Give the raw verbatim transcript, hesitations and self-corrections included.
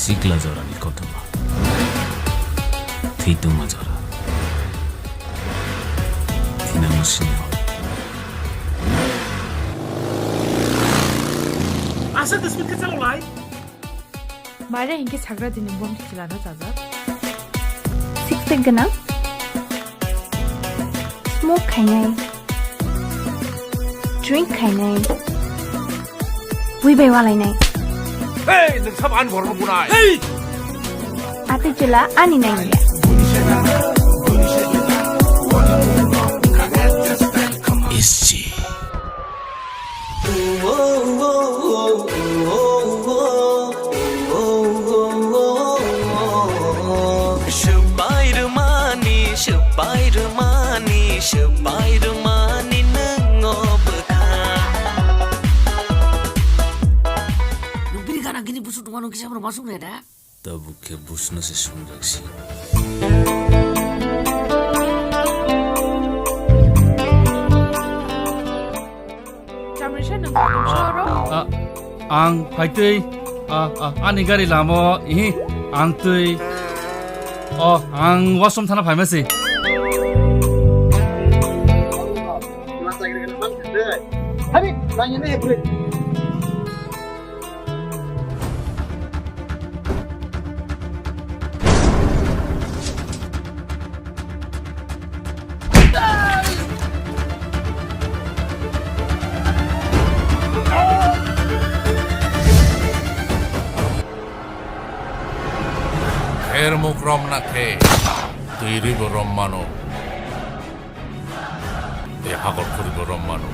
Sikla jorani kothoma. Thwitwma jora. Thinangno sini hor. Asa dismit khe chalo lai. Mare hinkhe sagra dini bom chilano chajak. Six pack gwnang. Smoke khainai. Drink khainai. Bui bai walainai. Hey, nwng sabo ani borokno bunai. Hey! Atwi chwla ani nai ya. S G. Swbai rwmani, swbai rwmani, swbai rwmani nwng o bwkha. Nwng bini gana gini busuk tongma nwng kisa borok masuk nai da? Tabuk khe busno se swngjak si. Chamrisa nwng khatung soro? Ah, ang phaitwi, ah, ah, ani gari lamo, ihi, ang twi, oh, ang washroom thana phaima si. Hari, nanya ni, bro. Khermuk romna khe twi rwi bo rom mano. Tei hakor khuri bo rom mano.